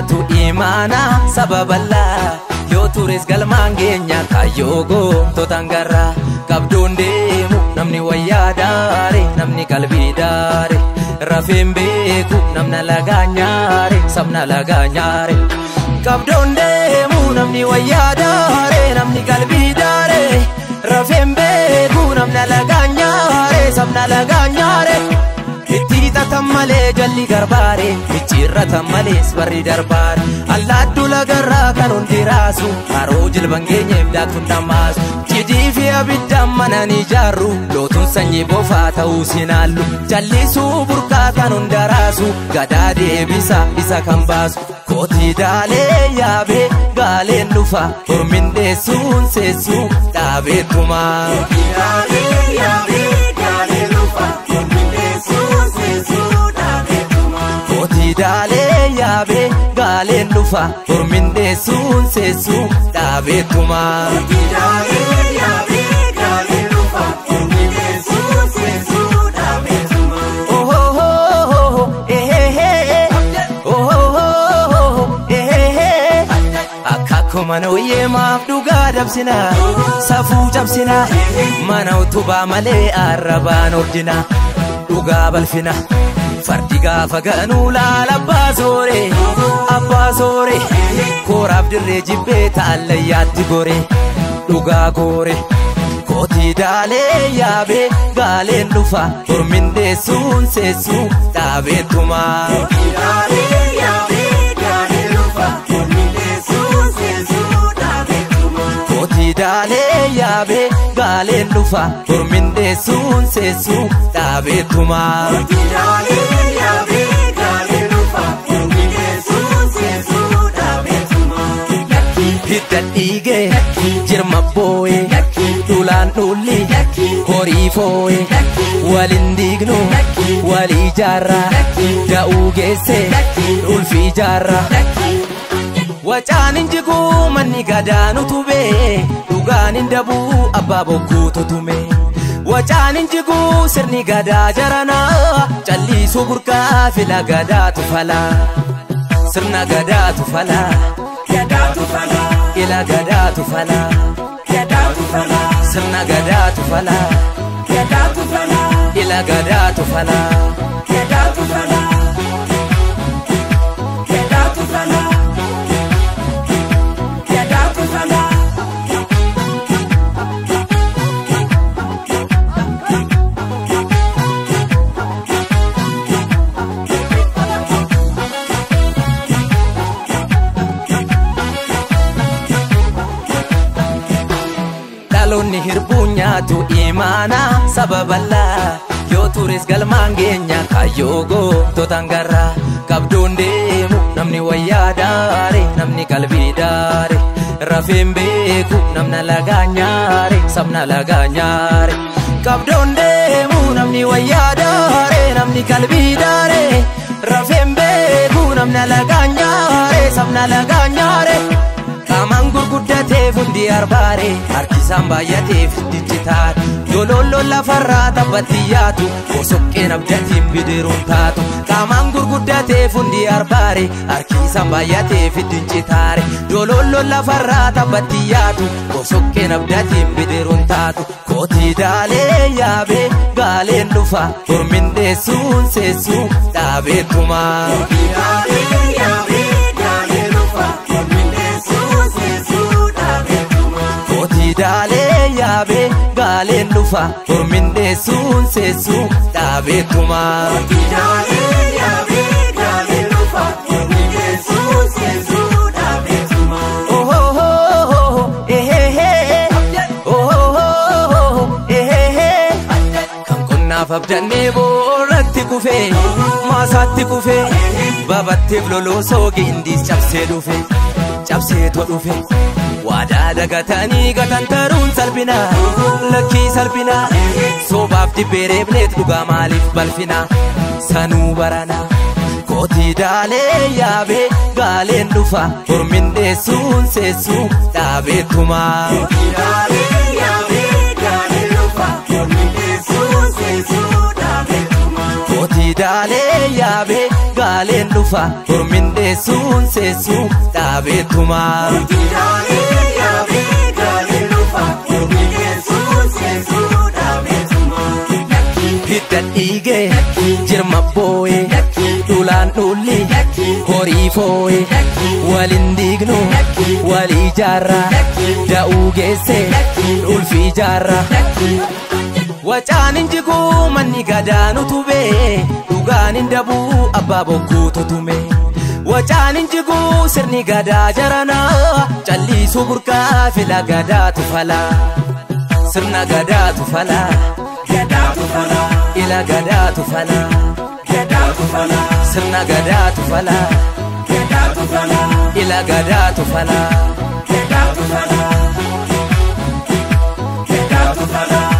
nyaatu imaana saba bal'aa yoo tures galmaan geenya kaayyoo goototaan garraa qabdoon deemu namni wayyaa daare namni qalbii daare rafeen beeku namna lagaa nyaare sabna lagaa nyaare qabdoon deemu namni wayyaa daare namni qalbii daare rafeen beeku namna lagaa nyaare sabna lagaa nyaare. Itti malee jalli garbaare micciirratan malees barri darbaare allaattuu lagarraa kan hundi raasu haroo jilban geenyeef daaktuun dhammaasu cidii fi abiddaan mana ni ijaarru lootuun sanyii bofaa ta'uu sinaallu jallisuu burqaa kan hunda raasu gadaa deebisa isa kan baasu kootii daalee yaabee gaaleen dhufa hormin deessuun seessuu dhaabeetumaa. Kootii daalee yaabee gaaleen dhufa hormin deessuun seessuu dhaabeetumaa. Kootii daalee yaabee gaaleen dhufa hormin deessuun seessuu dhaabeetumaa. Ohohoho ehehe ohohoho ehehe akaakuu mana hoyyee maaf dhugaa dabsina safuu cabsina mana utubaa malee arrabaan ordina dhugaa balfina. Fardi gaafa ganuu laala abbaa soore kooraaf dirree jibbee taallayyaatti gore dhugaa goore kootii daalee yaabee gaaleen dhufa hormin deessuun seessuu dhaabeetumaa. Kootii daalee yaabee gaaleen dhufa hormin deessuun seessuu dhaabeetumaa. Kootii daalee yaabee gaaleen dhufa hormin deessuun seessuu dhaabeetumaa. Kootii daalee yaabee gaaleen dhufa hormin deessuun seessuu dhaabeetumaa. Hidda dhiigee jirma boo'ee dhulaan dhulli horii foo'ee waliin diignu walii ijaarraa da'uu geesse ulfi ijaarraa. Wacaan hin jiguu manni gadaan utubee dhugaan hin dabuu abbaa bokkuu tutume. Wacaan hin jiguu sirni gadaa jaranaa calliisuu burqaa fila gadaatu falaa. Sirna gadaatu falaa. Gadaatu falaa. Ila gadaatu falaa. Gadaatu falaa. Sirna gadaatu falaa. Gadaatu falaa. Ila gadaatu falaa. Gadaatu falaa. Gadaatu falaa. Gadaatu falaa. Dhaloonni hirbuu nyaatu imaana saba bal'aa yoo tures galmaan geenya kaayyoo goototaan garraa qabdoon deemu namni wayyaa daare namni qalbii daare rafeen beeku namna lagaa nyaare sabna lagaa nyaare qabdoon deemu namni wayyaa daare namni qalbii daare rafeen beeku namna lagaa nyaare sabna lagaa nyaare. Qaamaan gurguddateef hundi arbaare harkisaan baay'ateef dijjitaare dololloon lafarraa taphatti yaatu bosoqqeen abdatiin bidiruun taatu qaamaan gurguddateef hundi arbaare harkisaan baay'ateef dijjitaare dololloon lafarraa taphatti yaatu bosoqqeen abdatiin bidiruun taatu kootii daalee yaabee gaaleen dhufa hormin deessuun seessuu dhaabeetumaa. Kootii daalee yaabee gaaleen dhufa hormin deessuun seessuu dhaabeetumaa. Kootii daalee yaabee gaaleen dhufa hormin deessuun seessuu dhaabeetumaa. Kootii daalee yaabee gaaleen dhufa hormin deessuun seessuu dhaabeetumaa. Ohohoho ehehe ohohoho ehehe kan qonnaaf abdannee boorratti kufee maasaatti kufee babatteef loloosoo gindiis cabsee dhufe cabseetoo dhufe. Waadaa dagatanii gatantaruun salphina lakkii salphina sobaaf dibbee reebneet dhugaa maaliif balfina sanuu barana kootii daalee yaabee gaaleen dhufa hormin deessuun seessuu dhaabeetumaa. Kootii daalee yaabee gaaleen dhufa hormin deessuun seessuu dhaabeetumaa. Mootii daalee yaabee gaaleen dhufa hormindeessuun seessuu dhaabeetumaa. Mootii daalee yaabee gaaleen dhufa hormindeessuun seessuu dhaabeetumaa. Hidda dhiigee jirma boo'ee dhulaan dhulli horii foo'ee waliin diignu walii jaarraa da'uu geesse ulfii jaarraa. Wacaan hin jiguu manni gadaan utubee dhugaan hin dabuu abbaa bokkuu tutume. Wacaan hin jiguu sirni gadaa jaranaa calliisuu burqaa fila gadaatu falaa. Sirna gadaatu falaa. Gadaatu falaa. Ila gadaatu falaa. Gadaatu falaa. Sirna gadaatu falaa. Gadaatu falaa. Ila gadaatu falaa. Gadaatu falaa. Gadaatu falaa.